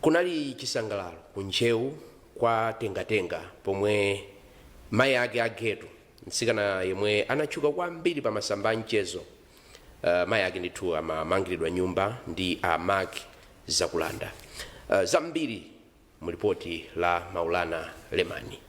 Kunali chisangalalo ku Ntcheu kwa Tengatenga pomwe mayi ake a Getu, mtsikana yemwe anatchuka kwambiri pa masamba a mchezo, mayi ake ndithu amamangiridwa nyumba ndi a Mark Zakulanda. Zambiri mu lipoti la Maulana Lemani.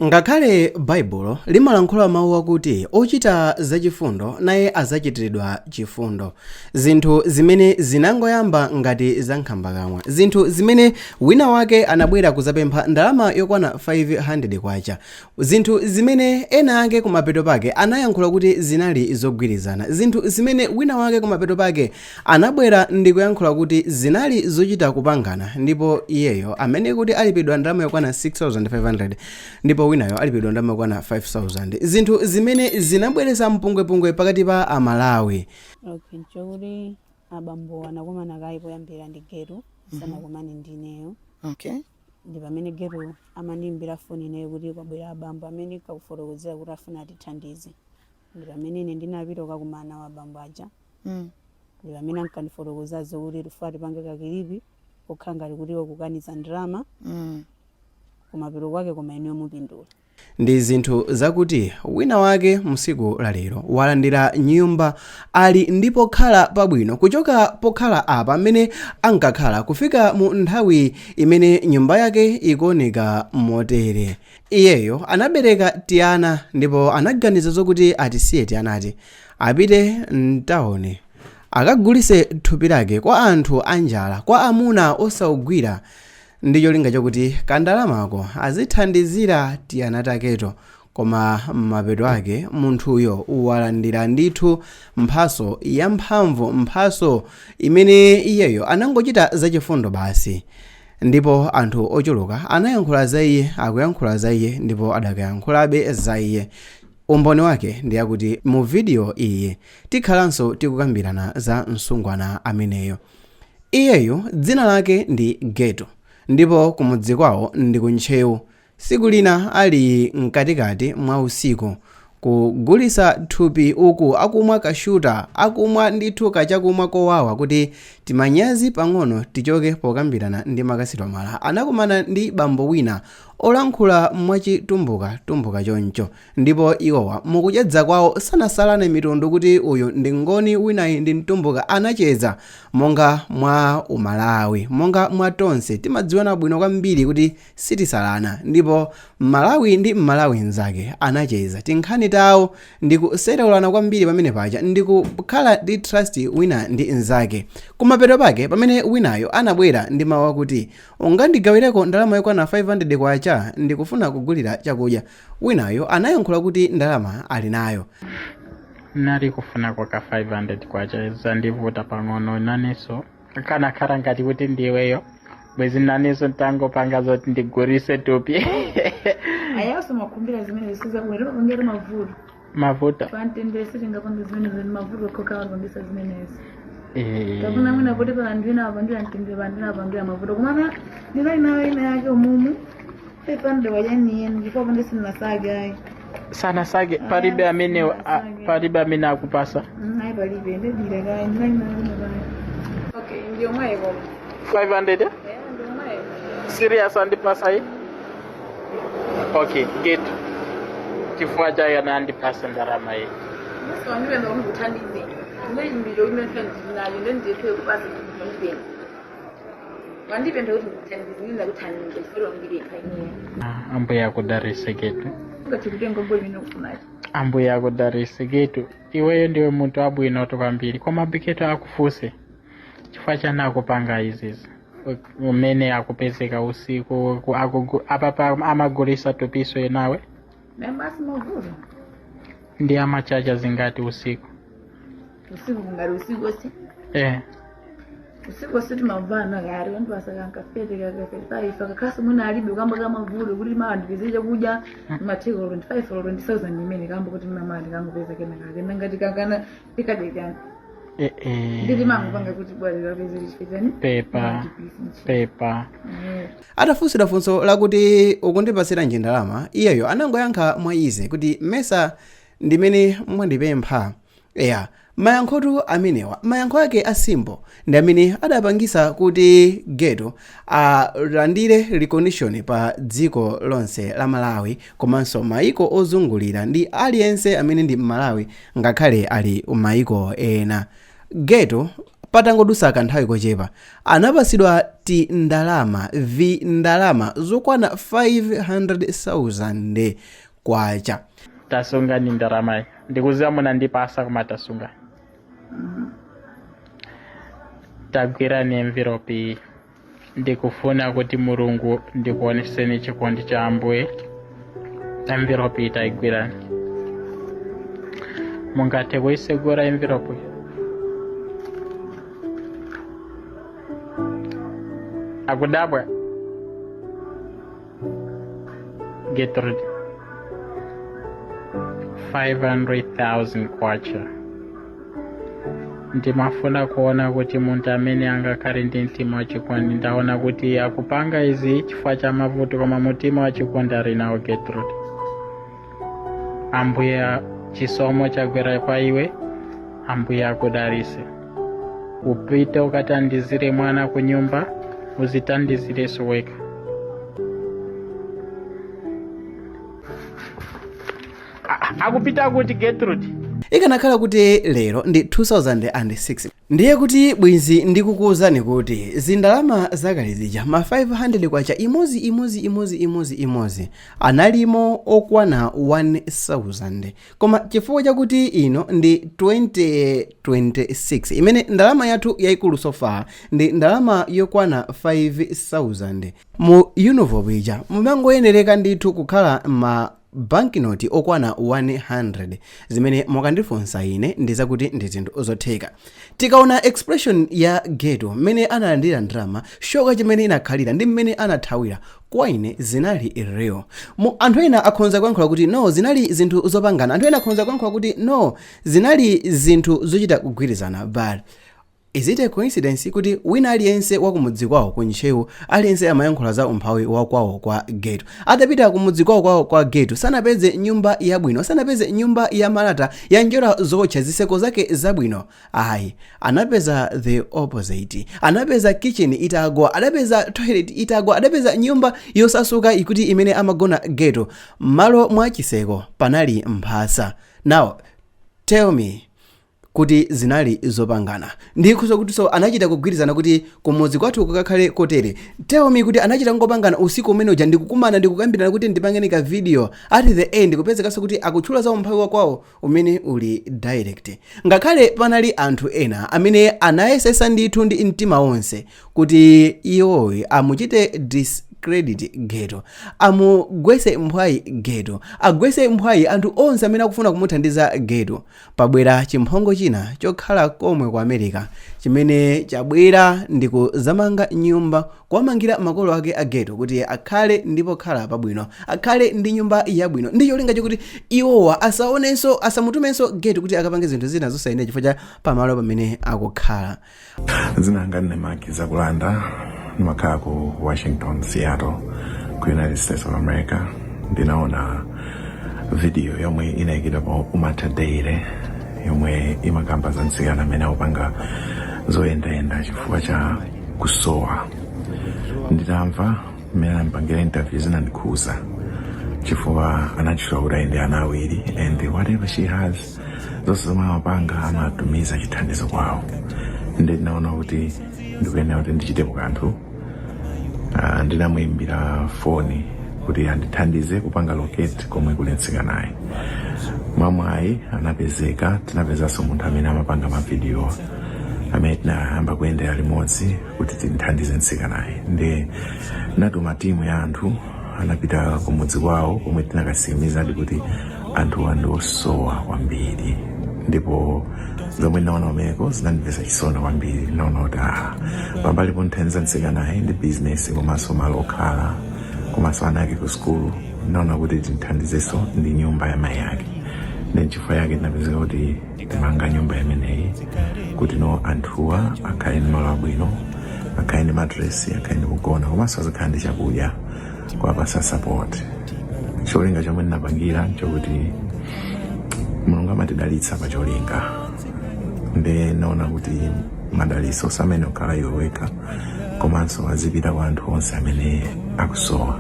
Ngakhale Baibulo limalankhula mawu akuti ochita zachifundo naye adzachitiridwa chifundo. Zinthu zimene zinangoyamba ngati za nkhambakamwa, zinthu zimene wina wake anabwera kudzapempha ndalama yokwana K500, zinthu zimene ena ake kumapeto pake anayankhula kuti zinali zogwirizana, zinthu zimene wina wake kumapeto pake Anabwera ndikuyankhula kuti zinali zochita kupangana ndipo iyeyo amene kuti alipidwa ndalama yokwana 6500 ndipo winayo alipidwa ndalama yokwana 5000 zinthu zimene zinabweretsa mpungwepungwe pakati pa a Malawi. Okay, nchokuti abambo anakumana kaye poyambira ndi Getu, sanakumane ndi ineyo. Ndi pamene Getu amandiimbira foni ineyo kuti kwabwera abambo amene kakufotokozera kuti afuna atithandize. Ndi pamene ine ndinapita kukakumana nawo abambo aja. Ndi pamene ankandifotokoza zokuti tifuna tipange ka clip kokhala ngati kuti iwe kukaniza ndalama kumapeto kwake koma inuyo mupindula. Ndi zinthu zakuti wina wake msiku la lero walandira nyumba, ali ndi pokhala pabwino kuchoka pokhala apa mmene ankakhala kufika mu nthawi imene nyumba yake ikuoneka motere. Iyeyo anabereka tiana ndipo anaganiza zokuti atisiye tianati apite m'tauni akagulitse thupi lake kwa anthu anjala, kwa amuna osaugwira ndi cholinga chakuti kandalamako azithandizira tiana taketo. Koma mapeto ake munthuyo walandira ndithu mphatso yamphamvu, mphatso imene iyeyo anangochita zachifundo basi. Ndipo anthu ochuluka anayankhula za iye, akuyankhula za iye ndipo adakayankhulabe za iye. Umboni wake ndi akuti mu video iyi tikhalanso tikukambirana za msungwana ameneyo. Iyeyu dzina lake ndi Getu ndipo kumudzi kwawo ndi ku Ntcheu. Tsiku lina ali mkatikati mwa usiku kugulitsa thupi uku akumwa kashuta, akumwa ndithu kachakumwa kowawa kuti timanyazi pang'ono tichoke pokambirana ndi makasitomala, anakumana ndi bambo wina olankhula mwachitumbuka tumbuka choncho ndipo iwowa mukucheza kwawo sanasalane mitundu kuti uyu ndi Ngoni winayi ndi Mtumbuka, anacheza monga mwa umalawi, monga mwa tonse timadziwana bwino kwambiri kuti sitisalana ndipo Mmalawi ndi Mmalawi nzake anacheza tinkhani tawo ndikusereulana kwambiri pamene paja ndikukhala ndi trust wina ndi nzake. Kumapeto pake pamene winayo anabwera ndi mawu akuti ungandigawireko ndalama yokwana K500 ndikufuna kugulira chakudya winayo anayankhula kuti ndalama ali nayo. Nali kufunako ka 500 kwacha zandivuta pang'ono naneso Kanakhala ngati kuti ndiweyo bwezi naneso ntangopanga zoti ndigulise tupi. Ayaso makumbira zimene sizabwino timapangira mavuto. Mavuto. Pamtendere sitingapange zimenezo, ndi mavuto okhaokha amapangisa zimenezi. Kapena mwina kuti pa anthu ena apangira mtendere, pa anthu ena apangira mavuto, komana ndinali nayo ina yake umumu 500 wajaniyeni chifukwa pande sindinasake ayi. Sanasake palibe amene palibe amene akupasa. Ayi, palibe, ndedire kayi ndinali nayo ina kayi. Okay, ndiyo mwayi koma. 500? Eh, ndiyo mwayi. Serious, andipasa iyi? Okay, Getu, chifukwa chake anandipasa ndalama iyi. Musi wandipempha kuti ndikuthandize. Ndine ndilo imene ndinayo ndendiphe kupasa ndipempha. Wandipempha kuti ndikuthandize, ine ndakuthandiza chifukwa wandipempha ineyo. Ah, Ambuye akudalise Getu. Ungathe kutenga ngoli imene ukufunayo. Ambuye akudalise Getu, iweyo ndiwe munthu wabwinotu kwambiri. Koma Getu, akufuse chifukwa chani akupanga izizi umene akupezeka usiku apapa amagulisa tupiso enawe? Basi mavuto. Ndi amachacha zingati usiku? Usiku ngati usiku wonse? Eh. Usiku wonse timamvana kale wandipasa kanka 30 kaka 35 kakhaso mwina alibe kamba kamavuto kuti mawa ndipeze chakudya matheka 25 or 20,000 imene kamba kuti mama ndikangopeza kena kake nangati kakana tikadekana. Eh, eh. Nditi mangopanga kuti bwali kapeze chifetani. Pepa pepa. Atafunsidwa funso lakuti ukundipasiranji ndalama, iyeyo anangoyankha mwa easy kuti mesa ndimene mwandipempha. Eya, Mayankhotu amenewa, mayankho ake a simple ndi amene adapangisa kuti Getu alandire recognition pa dziko lonse la Malawi komanso maiko ozungulira ndi aliyense amene ndi Mmalawi ngakhale ali maiko ena. Getu patangodusa kanthawi kochepa anapasidwa tindalama, vindalama zokwana 500,000 kwacha. Tasungani ndalamayi, ndikuziwa munandipasa, koma tasunga. Tagwirani envelope iyi. Ndikufuna kuti Mulungu ndikuoneseni chikondi cha Ambuye. Envelope iyi tayigwirani. Mungathe kuisegura envelope iyi? Akudabwa Gertrude, 500,000 kwacha. Ndimafuna kuona kuti munthu amene angakhale ndi mtima wachikondi. Ndaona kuti akupanga izi chifukwa cha mavuto, koma mtima wachikondi ali nawo Gertrude. Ambuye, chisomo chagwera kwa iwe. Ambuye akudalise. Upite ukatandizire mwana ku nyumba, uzitandizireso wekha. Akupita kuti Gertrude? Ikanakhala kuti lero ndi 2006, ndiye kuti bwinzi ndikukuwuzani kuti zindalama zakale zija, ma 500 kwacha imodzi imodzi imodzi imodzi imodzi, analimo okwana 1000. Koma chifukwa chakuti ino ndi 2026, imene ndalama yathu yayikulu so far ndi ndalama yokwana 5000, mu envelope ija mumangoyenereka ndithu kukhala ma banknoti okwana 100, zimene mukandifunsa ine ndi zakuti ndi zinthu zotheka. Tikaona expression ya Getu mmene analandira ndalama, shock chimene inakhalira ndi mmene anathawira, kwa ine zinali real. Anthu ena akhonza kuyankhula kuti no, zinali zinthu zopangana. Anthu ena akhonza kuyankhula kuti no, zinali zinthu zochita kugwirizana. But is it a coincidence kuti wina aliyense wa kumudzi kwawo ku Ntcheu, aliyense amayankhula za umphawi wa kwawo kwa Getu? Atapita kumudzi kwawo kwawo kwa Getu, sanapeze nyumba yabwino, sanapeze nyumba ya malata, ya njerwa zotcha, ziseko zake zabwino. Ayi, anapeza the opposite. Anapeza kitchen itagwa, adapeza toilet itagwa, adapeza nyumba yosasuka ikuti imene amagona Getu. M'malo mwa chiseko panali mphasa. Now tell me kuti zinali zopangana. Ndikhuza kuti so anachita kugwirizana kuti kumudzi kwathu kukakhale kotere. Tell me kuti anachita ngopangana usiku umene uja ndikukumana ndikukambirana kuti ndipangeni ka video. At the end kupezekanso kuti akutchula za umphawi wa kwawo umene uli direct. Ngakhale panali anthu ena amene anayesesa ndithu ndi mtima wonse kuti iwoyi amuchite discredit Getu, amugwese mphwayi Getu, agwese mphwayi anthu onse amene akufuna kumuthandiza Getu, pabwera chimphongo china chokhala komwe ku America chimene chabwera ndi kuzamanga nyumba, kuwamangira makolo ake a Getu kuti akhale ndi pokhala pabwino, akhale ndi nyumba yabwino, ndi cholinga chokuti iwowa asaonenso, asamutumenso Getu kuti akapange zinthu zina zosayenera chifukwa cha pamalo pamene akukhala. Dzina langa ndine Maki Zakulanda, ndimakhala ku Washington, Seattle, ku United States of America. Ndinaona video yomwe inayikidwa pa Umatha Daily yomwe imakamba za mtsikana amene akupanga zoyendayenda chifukwa cha kusowa. Nditamva mmene anampangira interview, zinandikhuza chifukwa anatchula kuti ali ndi ana awiri and whatever she has, zonse zomwe amapanga, amatumiza chithandizo kwawo. Ndi ndinaona kuti ndikuyenera kuti ndichitepo kanthu. Ndinamuyimbira foni kuti andithandize kupanga locate komwe kuli mtsikanayi. Mwamwayi anapezeka. Tinapezanso munthu amene amapanga mavidiyo amene tinayamba kuyendera limodzi kuti tinthandize mtsikanayi. Ndi natuma timu ya anthu, anapita kumudzi kwawo komwe tinakatsimikizadi kuti anthuwa ndi osowa kwambiri. Ndipo zomwe ndinaona kumeneko zinandimvetsa chisoni kwambiri. Ndinaona kuti pambali ponthandiza mtsikanayi ndi bizinesi komanso malo okhala komanso ana ake ku sukulu, ndinaona kuti tinthandizenso ndi nyumba ya mayi ake. Ndi nchifukwa yake tinapezeka kuti timanga nyumba imeneyi kuti no, anthuwa akhale ndi malo abwino, akhale ndi matresi, akhale ndi kugona komanso azikhala ndi chakudya, kuwapasa support. Cholinga chomwe ndinapangira nchokuti Mulungu amatidalitsa pa cholinga. Nde naona kuti madalitso samene okhala iwe wekha, komanso azipita kwa anthu onse amene akusowa.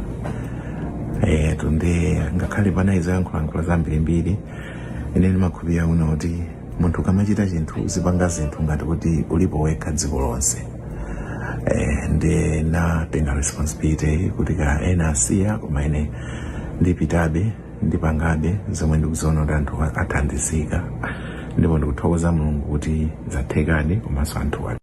Tunde ngakhale panali zoyankhulayankhula zambirimbiri, ine ndimakhulupirira kuno kuti munthu ukamachita chinthu, uzipanga zinthu ngati kuti ulipo wekha dziko lonse. Nde natenga responsibility kuti ka ena asiya, koma ine ndipitabe, ndipangabe zomwe ndikuziona kuti anthu athandizika, ndipo ndikuthokoza Mulungu kuti zathekadi, komanso anthu ali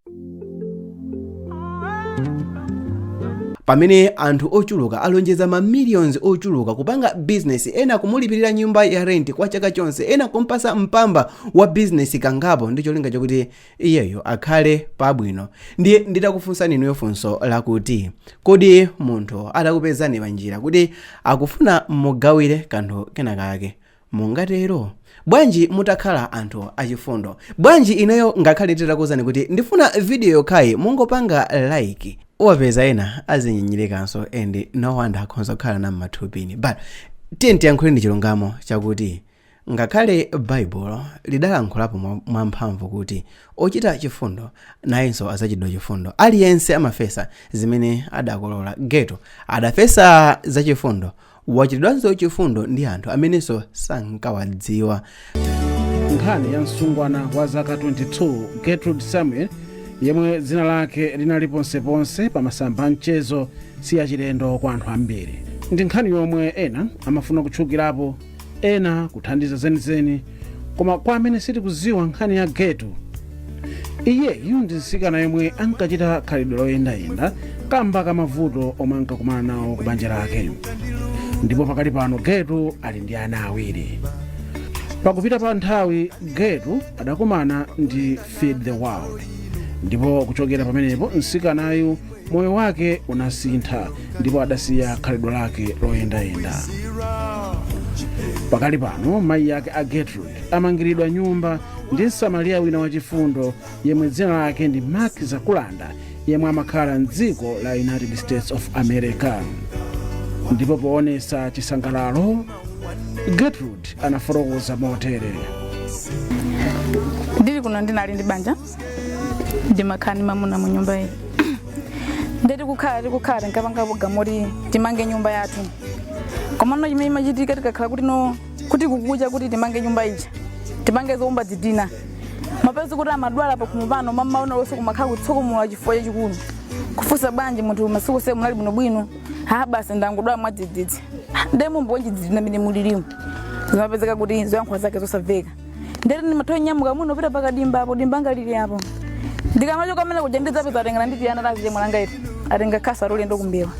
Pamene anthu ochuluka alonjeza ma millions ochuluka kupanga business, ena kumulipirira nyumba ya rent kwa chaka chonse, ena kumpasa mpamba wa business kangapo ndi cholinga chokuti iyeyo akhale pabwino. Ndiye nditakufunsani inuyo funso lakuti, kodi munthu atakupezani panjira kuti akufuna mugawire kanthu kena kake, mungatero? Bwanji mutakhala anthu achifundo? Bwanji ineyo ngakhale titakuwuzani kuti ndifuna video yokhayi mungopanga like, uwapeza ena azinyinyirikanso, and no wonder, akhonza kukhala na mmathupini. But tiye tiyankhule ndi chilungamo chakuti ngakhale Baibulo lidalankhulapo mwamphamvu kuti ochita chifundo nayenso adzachitidwa chifundo. Aliyense amafesa zimene adakolola. Getu adafesa zachifundo, wachitidwanso chifundo ndi anthu amenenso sankawadziwa. Nkhani ya msungwana wa zaka 22 Gertrude Samuel, yemwe dzina lake linali ponseponse pa masamba a mchezo, si yachilendo kwa anthu ambiri. Ndi nkhani yomwe ena amafuna kutchukirapo, ena kuthandiza zenizeni. Koma kwa amene sitikuziwa nkhani ya Getu, iyeyu ndi mtsikana yemwe ankachita khalidwe loyendayenda kamba ka mavuto omwe ankakumana nawo ku banja lake, ndipo pakali pano Getu ali ndi ana awiri. Pakupita pa nthawi, Getu adakumana ndi Feed the World, ndipo kuchokera pamenepo mtsikanayu moyo wake unasintha ndipo adasiya khalidwe lake loyendayenda. Pakali pano mayi ake a Gertrude amangiridwa nyumba ndi Msamariya wina wachifundo yemwe dzina lake ndi Mark Zakulanda, yemwe amakhala mdziko la United States of America. Ndipo poonesa chisangalalo, Gertrude anafotokoza motere. Ndili kuno ndinali ndi banja, ndimakhala ndi mamuna mu nyumba iyi. Ndeti kukhala tikukhala, tinkapanga program oti timange nyumba yathu. Komano chimene chimachitika, tikakhala kuti no kuti kukucha kuti timange nyumba ija, tipange zoumba zidina, mapezi kuti amadwala pakhomo pano mamaona lonse, kumakhala kutsokomola chifuwa chachikulu. Kufunsa, "Bwanji munthu, masiku se munali bwinobwino?" "Ha, basi, ndangodwala mwadzidzidzi." Ndiye mumbo wanjidzidzi namene mulilimu? Zimapezeka kuti zoyankhula zake zosamveka. Ndeti ndimatha nyamuka muno pita pakadimba apo, dimba ngalili apo. Ndikamachoka amene kuja, ndidzapeza atengera nditi ana lazije mwalanga iti atenga khasa lolendo kumbewa.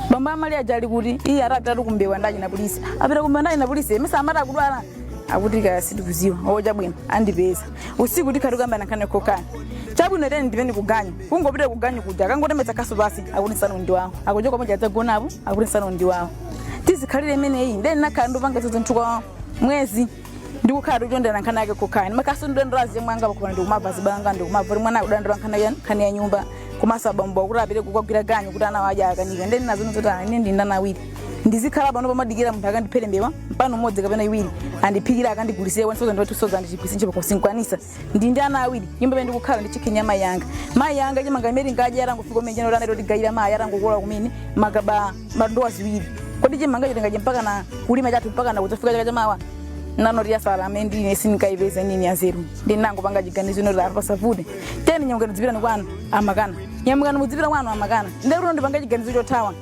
Bamba amali aja ali kuti? Iye atapita kumbewa ndachi na polisi. Apita kumbewa ndachi na polisi, misa amati akudwala. Akuti kaya sitikuziwa. Oja bwino andipeza usiku, tikhati kuyambana nkhani kokani. Chabwino, teni ndipeni kuganyu. Kungopita kuganyu kuja, akangotemetsa khasu pasi, akuti nsano ndi wawo. Akuchoka moja adzagonapo, akuti nsano ndi wawo. Tizikhalire imeneyi. Ndeni nakhala ndopanga zinthu kwa mwezi, ndikukhala tikuchondera nkhani yake kokani. Makaso ndondora zimwe anga pakupana, ndikumabva zibanga, ndikumabva kuti mwana akudandira nkhani ya nyumba, komanso abambo akuti apite kukagwira ganyu kuti ana waja akanika. Ndeni nazo zoti ine ndi ndana awiri, ndizikhala pano pamadikira munthu akandiphere mbewa mpano umodzi kapena iwiri, andiphikira, akandigulitsire 1000, 2000, ndichigwise ntchito sinkwanisa. Ndi ana awiri, nyumba imene ndikukhala ndi chikhini ya mayi anga. Mayi anga chimanga imene ngadya atangofika umene jeno tanero tigayira mayi atangokola kumene magaba mandowa ziwiri. Kodi chimanga chitengaje mpaka na kulima chathu mpaka na kudzafika chaka chamawa? Nanoti yasala amene ndine sindinkaipeza nini yanzeru. Ndinangopanga chiganizo inoti apa pasavute, teni nyamukani dzipitani kwanu, amakana. Nyamukani mudzipita kwanu, amakana. Ndekuti ndipanga chiganizo chothawa.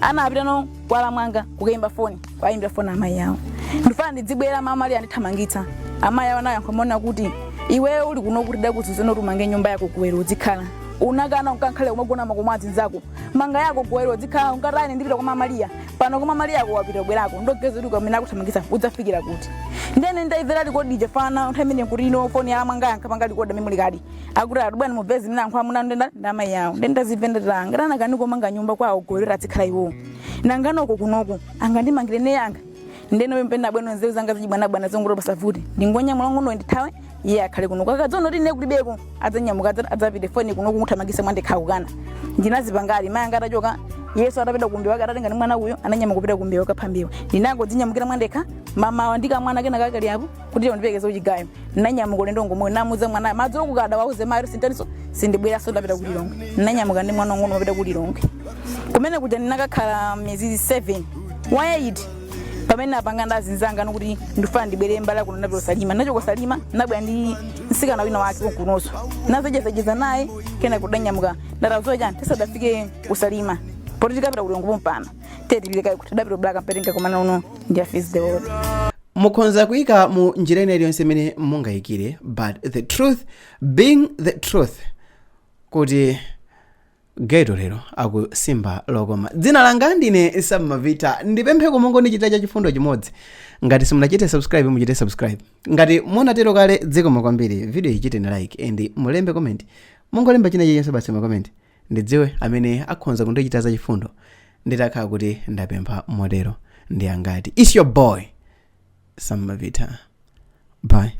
Ana apita no kwala mwanga kukayimba foni, kwayimbira foni amayi awo, ndifana ndidzibwera. Mama ali andithamangitsa. Amayi awo nayo ankhomona kuti iweyo uli kuno kuti dakuzuza kuti umange nyumba yako kuwero udzikhala, unakana. Unkankhale umagona makomo azinzako, manga yako kuwero udzikhala. Unkatani? Ndipita kwa mamaliya pano. Kwa mamaliya ako wapita, kubwerako ndogeza kuti kamene akuthamangitsa udzafikira kuti. Ndene ndaimvera record ija fana nthawi imene kuti ino foni ya mwanga yankapanga record memory card, akuti adubwana mubvezi mene ankho amuna ndenda ndamayi yawo. Ndendazimve ndatanga ndanakani komanga nyumba kwawo golera atsikhala iwo, nanganoko kunoko angandimangire ne yanga. Ndeno mpenda bwino nzeru zanga zichibwanabwana zongoti pasavute, ndingonyamula ngono ndithawe, iye akhale kuno. Kakadzono kuti ine kulibeko, adzanyamuka, adzapite foni kuno kuthamangisa mwandikhala kukana. Ndinazipangali mayi anga atachoka. Yesu atapita kumbewa wake, atatenga ndi mwana uyo, ananyamuka kupita kumbewa kapha mbewa. Ndinangodzinyamukira mwandekha mamawa ndika mwana kena kakali apo kuti ndipekeze kuchigayo. Ndinanyamuka ulendo ngomwe namuza mwana madzulo kukada wauze mayi sintaniso sindibweranso, ndapita ku Lilongwe. Ndinanyamuka ndi mwana wang'ono mapita ku Lilongwe. Kumene kuja ndinakakhala miyezi 7 wa 8 pamene apanga ndazinzanga nokuti ndifuna ndibwere mbala kuno. Ndapita Salima, ndachoka Salima ndabwera ndi msikana wina wake kunonso, nazachezacheza naye, kena kudanyamuka ndatazoa chani tisadafike kusalima poti tikapita ku Lilongwe pompano tetipite kayi kuti tidapita Balaka mpete nkakumana uno ndi afisi the world. Mukhonza kuyika mu njira ina iliyonse imene mungayikire, but the truth being the truth kuti Getu lero akusimba lokoma. Dzina langa ndine Sammavita. Ndipemphe kumungondichitira chachifundo chimodzi: ngati simunachite subscribe, muchite subscribe. Ngati munatero kale, dzikoma kwambiri. Video ichiteni like and mulembe comment, mungolemba china chilichonse basi mu comment, ndidziwe amene akhonza kundichita zachifundo nditakhala kuti ndapempha motero ndi angati. It's your boy Sammavita, bye.